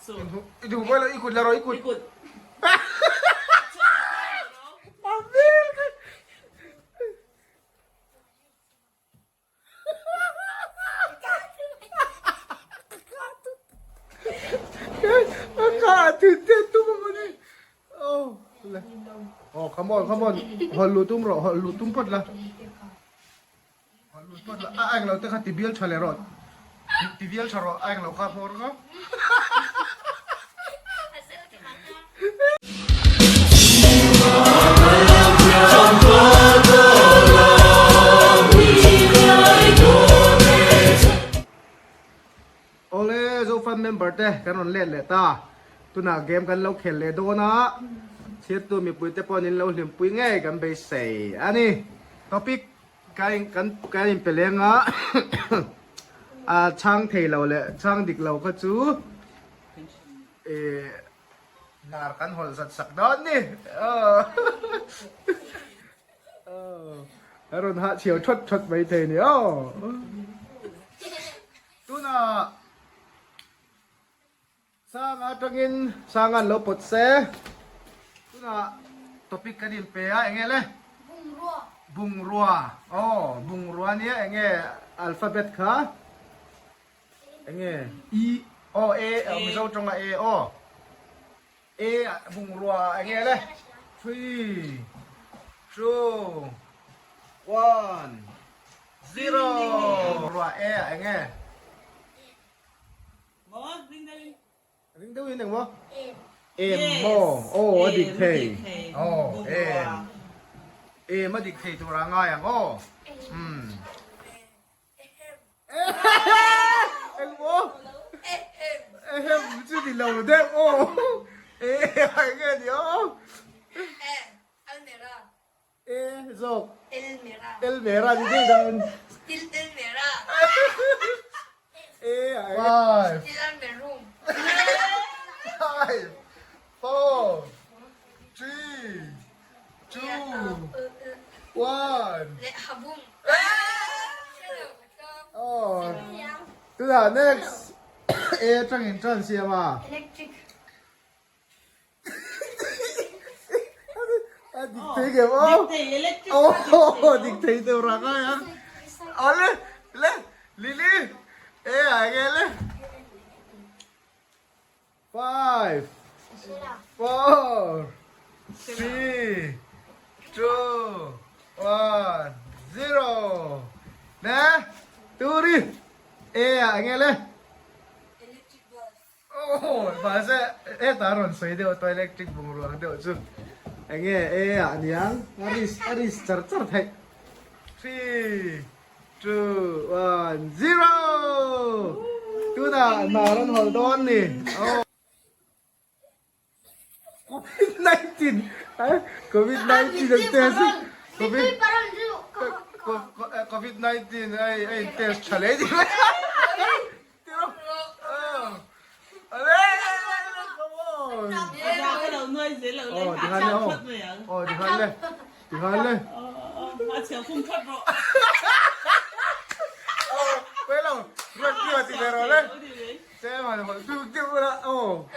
su. I duh mawi lo, i kut la rawh, i kut. I kut. A hmel kha. A kha a thin tet tum a mawni. Oh, le. Oh, come on, come on. Hawlh luh tum rawh, hawlh luh tum phawt la. Hawlh luh phawt la. A englo te kha ti bial tha leh rawh. Ti bial tha rawh, a englo kha hmawr kha. Awle Zofan member te kan rawn let leh ta, tunah game kan lo khel leh dawn a, chhiattu mipui te pawhin in lo hlimpui ngei kan beisei a ni. Topic kan kan inpe leng a, a chhang thei lo leh chhang dik lo kha chu Ih nar kan hawlh zat sak dawn ni. A rawn hah chhiau thawt thawt mai thei ni aw. Tunah Sanga atangin Sanga an lo pawt se. Tunah topic kan inpe a enge le? Bungrua. Bungrua. Aw bungrua nia enge alphabet kha? Enge I aw E Mizo tawnga E aw E bungrua enge le 3 2 1 0 bungrua E ah enge ring deuhin eng maw Em maw aw a dik thei aw em em a dik thei tur a ngai ang aw umm. Engmaw? Ehem chu ni lo deuh aw. E enge ni aw? Elmera. E zawk. Elmera. Elmera ni deuh dan. Still Elmera. E five. Still Elmerum. 5 4 3 2 1 Lehkhabum. Oh. Tunah next E atangin tan siam a. Electric. A dik thei ngem aw. Oh, dik thei deuh rak ai ang. Awle, le, Lily. E ai nge le. 5 4 3 2 1 0 Le turi e ah enge le Oh mahse hetah rawn sawi deuh tawh electric bungrua ang deuh chu enge e ah aniang a risk a risk char char theih 3 2 1 0 Tunah hna rawn hawl dawn ni. Oh. Covid 19 Covid 19 an test Covid Covid 19 ai ai test tha le ni. Oh, ti khan le oh. Oh, ti khan le. Ti khan le. Oh, quay lo. Ruat kia ti ve rawh le. Che mà hol tu tu la. Oh.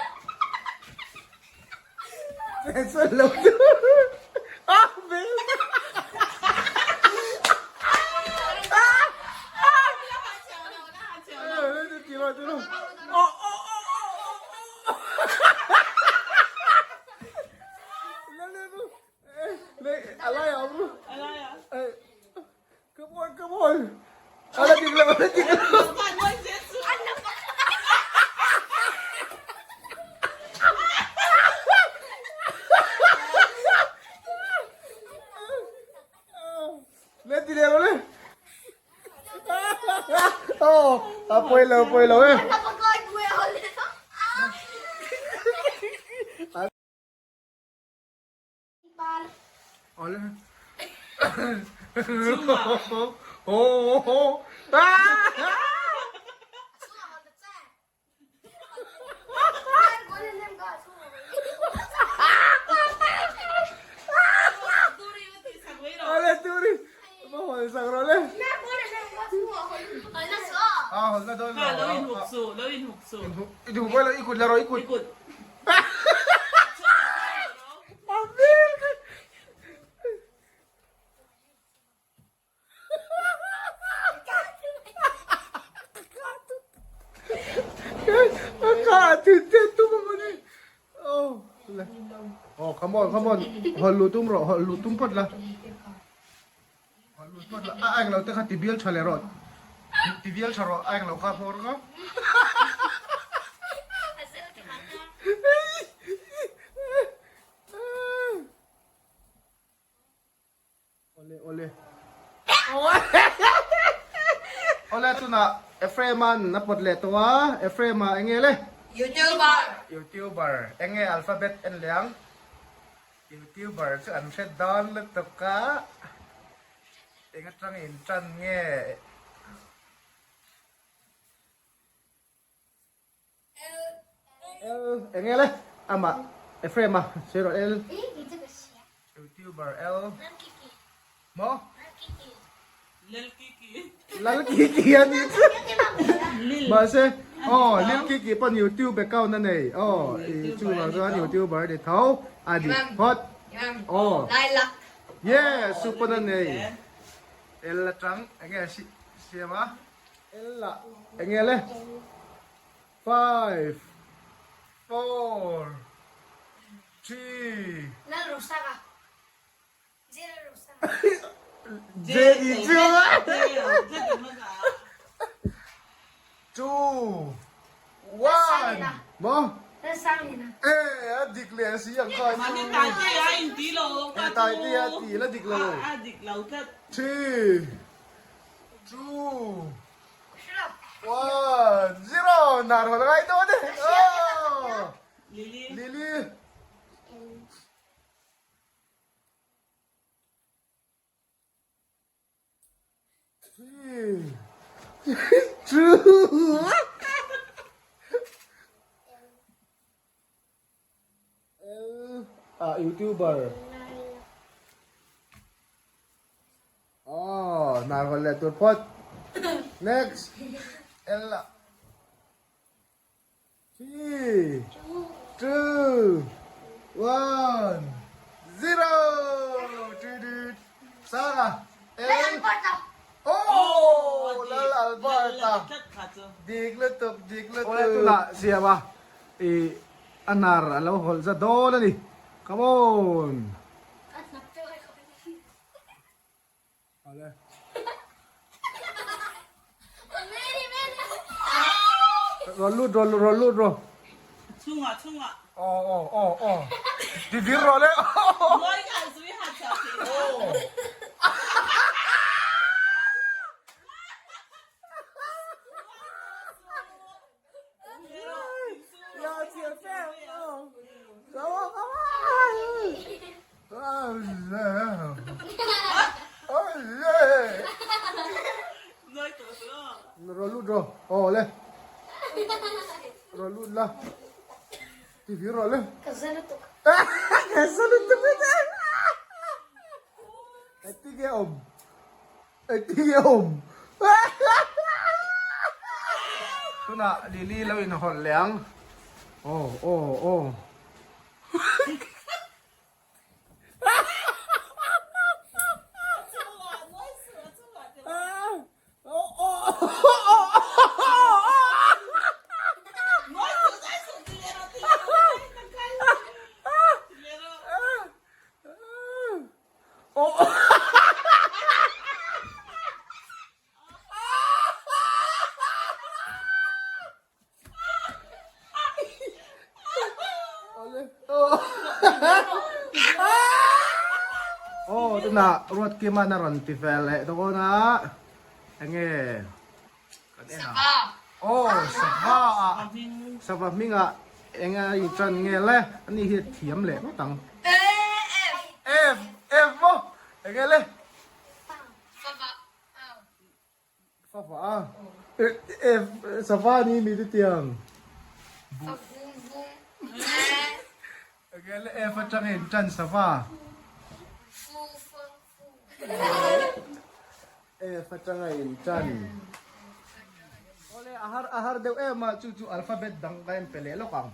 Che chuan lo tu. Ah, ve. Ti rawh, ti rawh. Oh, oh, oh, oh, oh. Come on, come on. Ala dik lo, ala dik lo. Le ti le le. Oh, a pawi lo, pawi lo e. Awle. Oh, ah! Awle turi. Ma hawl sak rawh le. Ah, hawl na dawn lo. Lo in huk su, lo in huk su. I duh. Buai lo i kut la rawh i kut. I kut. A hmel kha. Ka a thin te tum a mawni. Oh, le. Oh, come on, come on. Hol lu tum rawh, hol lu tum phawt la. Hol lu phawt la. A eng lo te kha ti bial tha leh rawh. Ti bial tha rawh, a eng lo kha hmawr kha. Ole ole. Ole tunah Ephraim-a'n a pawt leh tawh a, Ephraim-a eng nge le? YouTuber. YouTuber. Eng nge alphabet en leh ang? YouTuber chu an hre dawn lutuk a, eng atang in tan nge? L eng nge le? Amah Ephraim-a sawi rawh L. YouTuber L. Maw? Lil Kiki. Lal Kiki a ni chu. Mahse, aw Lil Kiki pawn YouTube account a nei. Aw, i chungah chuan YouTuber a ni tho. A dik phawt. Aw. Yeah, su pawn a nei. L atang eng nge siam a? L ah eng nge le? Five, four, three. J ni chu. Two, one. Maw? Eh, a dik leh si ang kha. Mahni tai te a in ti lo. Tai te a ti la dik lo. A dik lo tlat. Three, two, one, zero. Nar hawlh ngai dawn e. Oh! Lily. Lily. L ah youtuber oh nar hawl leh tur phawt next L ah Three, two, one, zero. Sanga, L. Oh, Lal Alberta. Dik lutuk, dik lutuk. Awle tunah siam a, i a nar a lo hawlh za dawn a ni. Come on. Awle. Rawn lut rawn rawn lut rawh. Chungah chungah. Aw aw aw aw. Ti vir rawh le. Mawi khan zui han chhuah thei la. Rawn lut rawh aw le rawn lut la ti vir rawh le Ka za lutuk ka za lutuk engtin nge awm Engtin nge awm? Tunah Lily lo inhawlh leh ang. Aw aw aw. Aw tunah Ruatkima'n a rawn ti fel leh dawn a enge kan en ang aw sava ah sava hmingah enge a intan nge le ani hi a thiam leh ngawt ang. F F maw enge le Fava a F sava ni mi te tiang Enge le F atang in tan sava F atanga in tan. Awle. a har a har deuh em a, chu chu alphabet dang ka en pe leh lawk ang.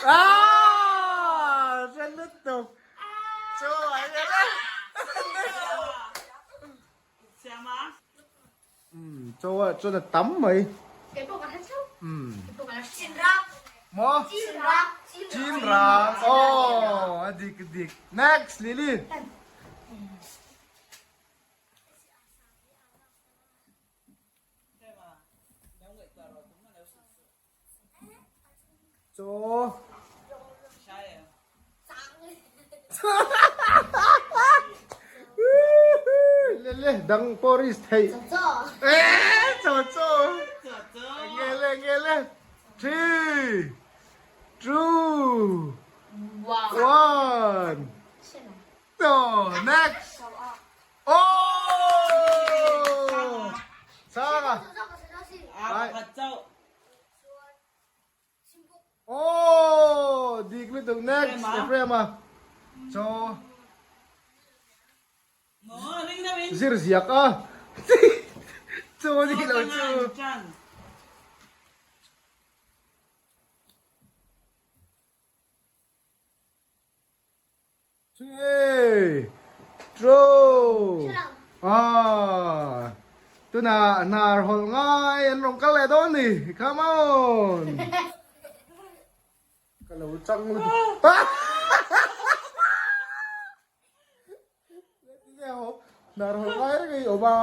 Ah! Hre lutuk. Chaw a en a. Chaw ah chuan a tam mai. Maw? Chinrang. Aw, a dik a dik. Next, Lily. Chaw. Le le dang Paris thei. Eh, chaw chaw. Nge le nge le. Three, two, one. No, next. Oh! Sanga. Oh! Dik lutuk next Ephraim a. Chaw. Zir ziak a. Chaw ni lo chu. Three, two, ah, tuna hnar hawlh ngai an rawn kal leh dawn ni, come on. Ka lo chang lutuk. Hnar hawlh ngai reng ei awm a,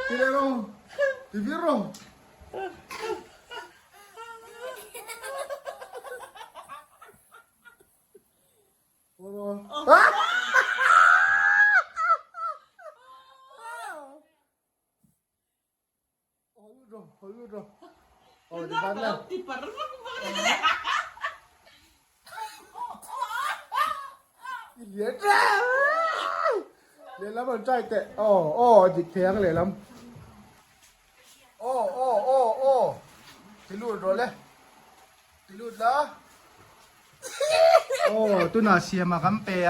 ti leh rawh, ti vir rawh. Lehlam an try teh aw aw dik thei ang lehlam aw aw aw aw ti lut rawh le ti lut la. Aw tunah siama kan pe a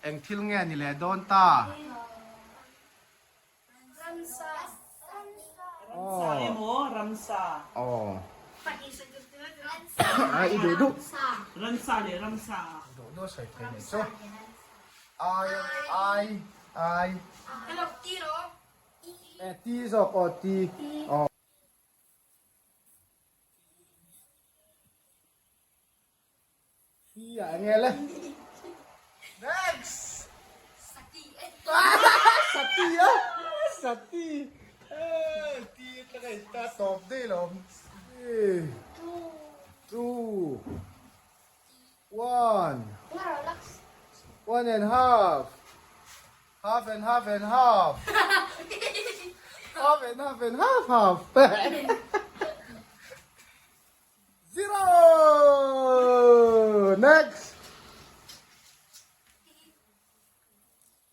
eng thil nge ni leh dawn ta aw i duh duh duh duh sawi thei mai chu ai ai ai e ti zawk aw ti aw. Hi ah nge le. Next. Sati. Sati a. Sati. Eh, ti ta kai ta top dei lom. Two. One. One and half. Half and half and half. Half and half and half half. Zero. Next.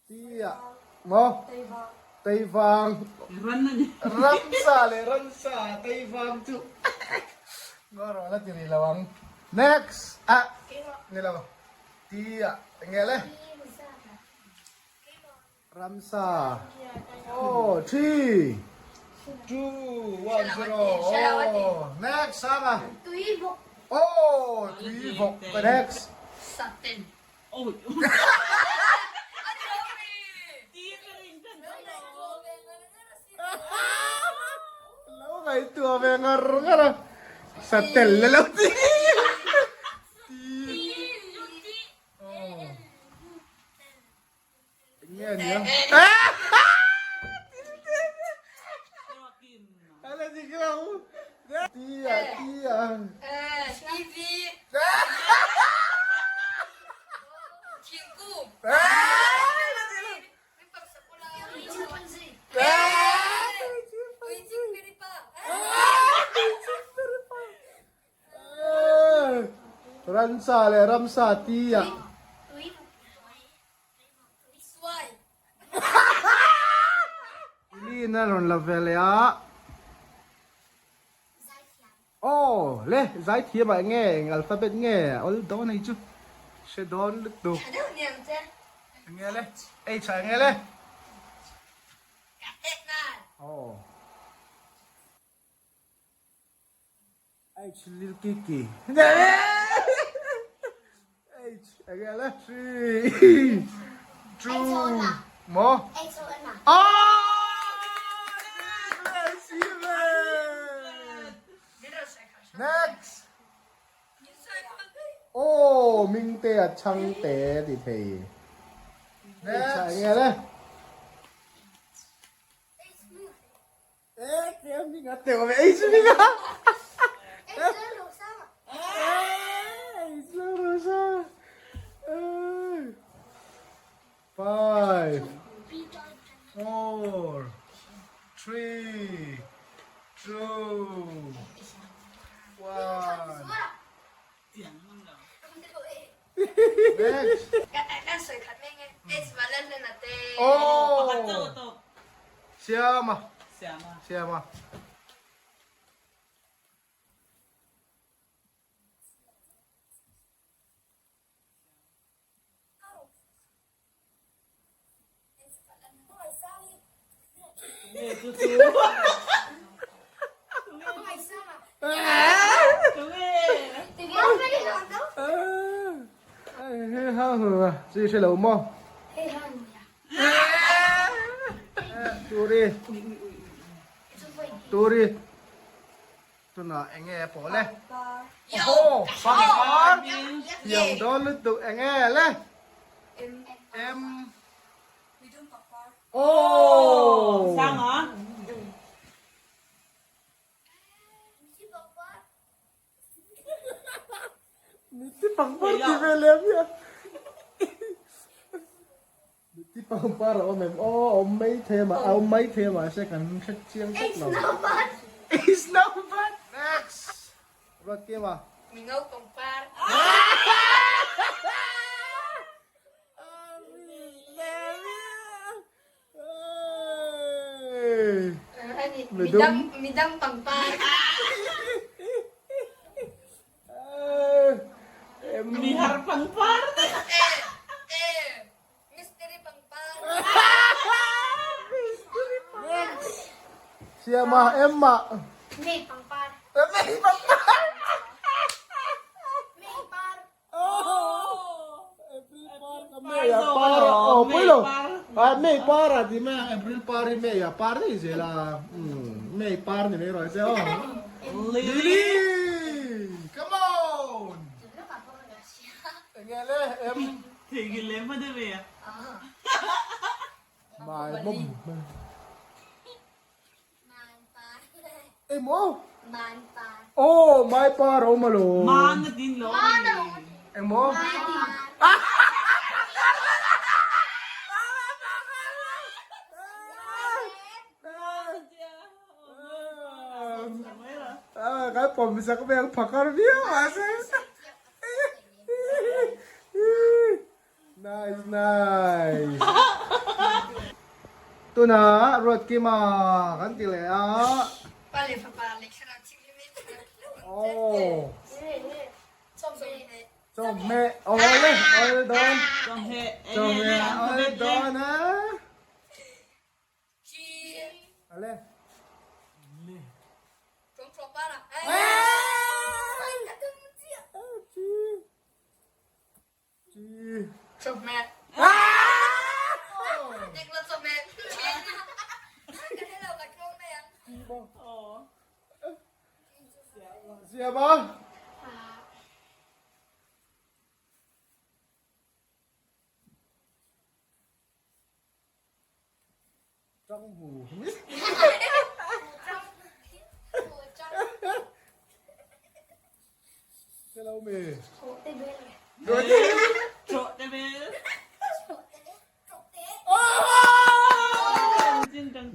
Tia. Mo. Tei vang. Ramsa le ransa tei vang chu. Ngawh la ti rih lo ang. Next. Ah. Ni lo. Tia. Nge le. Ramsa. Oh, three, two, one, zero. Oh, next, Sanga. Oh, tui vok. Next. Satin. Oh. Lo ngaihtuah ve ngar ngar a. Satel le lo ti. Nge nia. Ala dik lo. Tia tia. TV. Thingkung. Ransa leh ramsa tia. Lin a rawn la ve leh a. Aw le, zaithiam ah nge eng alphabet nge awl dawn hei chu hre dawn lutuk. Tha deuh niang che. Enge le, H ah enge le. Ka tek nan. Aw. H lil kiki. H enge le. 3 2 Maw? H O N A. Aw! Next. Aw Mingte a chhangte ti thei. Next. Enge le? Five, four, three, two, one. Next. Oh. Siama. Siama. Chi hre lo maw? Turi. Turi. Tunah enge pawh le? Aw pangpar thiam dawn lutuk enge le? M Aw Mithi pangpar ti ve lem hi a. Mithi pangpar a awm em? Aw a awm mai thei a mah a awm mai thei a mahse kan hre chiang tlat lo. It's no bad. Next. Ruat kim a. Mingo pangpar. Midang midang pangpar. Mihar pangpar. Mystery pangpar. Siama Emma. May pangpar. May pangpar. May par. May a par aw pui lo a may par a ti mai a April par hi may a par daih zel a may par ni mai rawh se aw Lily come on enge le em mai bawm Emaw? Aw, mai par a awm alawm. Engmaw? Kan pawm sak vel phakar viau mahse. Nice nice. Tunah Ruatkima kan ti leh a. Pa leh fapa leh thlarau thianghlim in Oh. Chawmhmeh. Chawmhmeh. Aw le, all dawn. Chawmhmeh. Chawmhmeh all dawn a. Chi. Ale. Chawmhmeh pa la. Chi. Chawhmeh. Nek lo chawhmeh. Ka hre lo ka tlawm mai ang. Siam a. Tang hu. Hello me.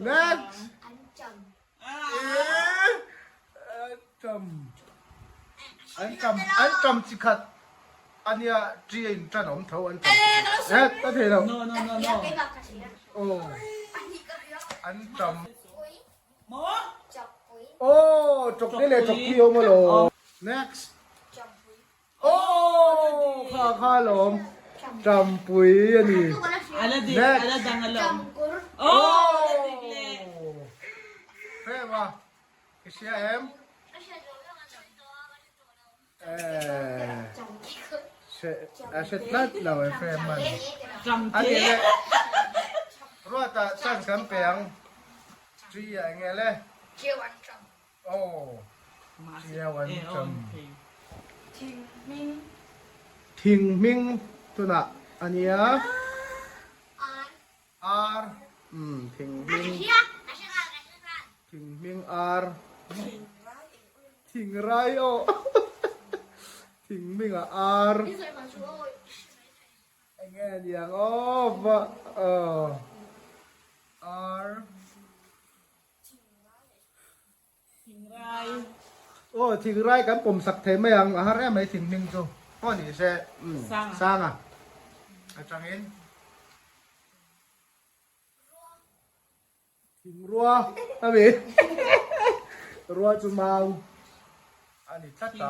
Next. Anṭam. Anṭam anṭam chi khat ania ṭi a inṭan awm tho anṭam chi khat. Eh ka thei lo. Aw anṭam. Oh, chawkte leh chawkpui awm alawm. Next. Oh, kha kha alawm. Champui a ni. Next. Oh! Hrem a, i hria em? Eh, a hre tlat lo e Hrem man. A ni le, Ruata chance kan pe ang. Tri ah enge le? Oh, Chiau an cham. Thing hming tunah a nia. Ar. Umm, thing hming. Thing hming ar. Thing rai aw. Thing hming ah ar. Enge a niang aw va aw. Ar. Aw thingrai kan pawm sak thei mai ang a har em mai thing hming chu pawh ni se sanga atangin thingrua a mi rua chu mau a ni tlat a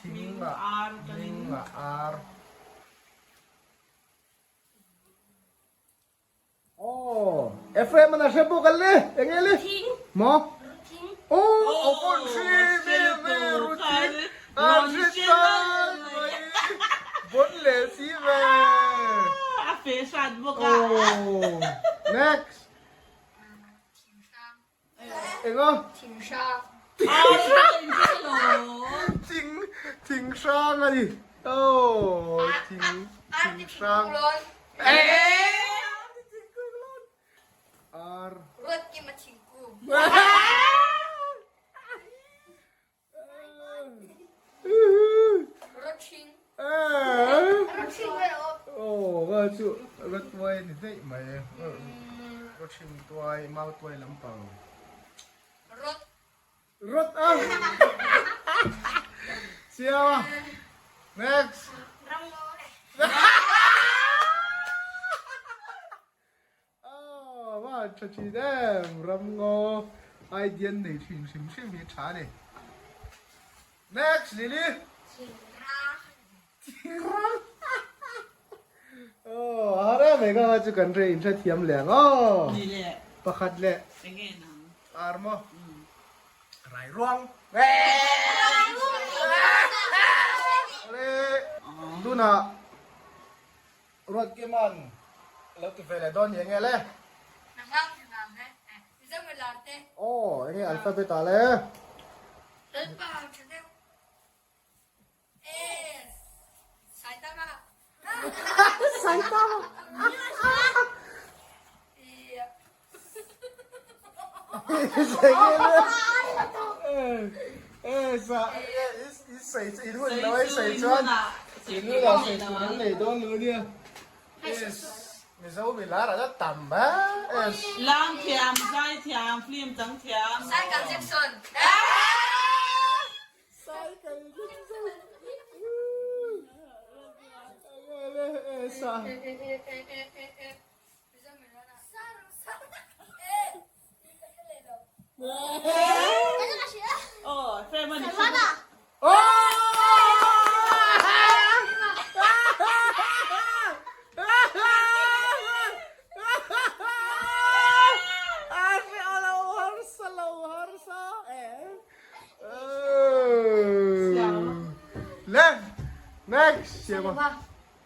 thing ah hming ah ar. Aw, Ephraim an a hre bawk a le, eng nge le? Thing. Maw? Thing. Aw, a pawn hri mi mi ru thing a hre tan mai bon leh si ve. A fe hrat bawk a. Aw, next. Thing hrang. Eng a? Thing hrang. Thing, thing hrang a ni. Aw, thing, thing hrang. Ar. Ruat kim a thingkung. Rawt hring. Rawt hring ve lo. Aw, ka chu rawt tuai ni daih mai. Rawt hring tuai, mau tuai lampang. Rawt. Rawt a. Chiao a. Next. Ramngaw. Aw va tha thin em Ramngaw idea nei thin hrim hrim hi tha a ni. Next Lily. Thingrang. Thingrang. Aw a har em mai ka chu kan hre in hrethiam leh ang aw. Ni leh. Pakhat leh. Enge nang. Ar maw. Rai ruang. Awle tunah. Ruatkima'n lo ti ve leh dawn ni enge le? Aw, enge alphabet ah le? Saitama. Lam thiam, zai thiam, film chang thiam. Michael Jackson. Next,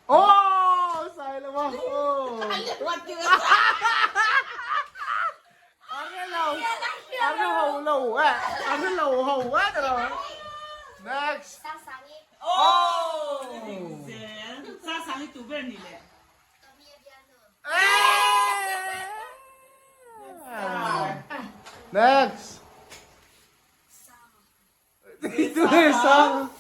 Oh, Sailova. Oh. A ho lo e, a hre lo ho e ta lo. Next. Sangsangi. Oh. Sangsangi tu ber ni le. Next. Tu e sang.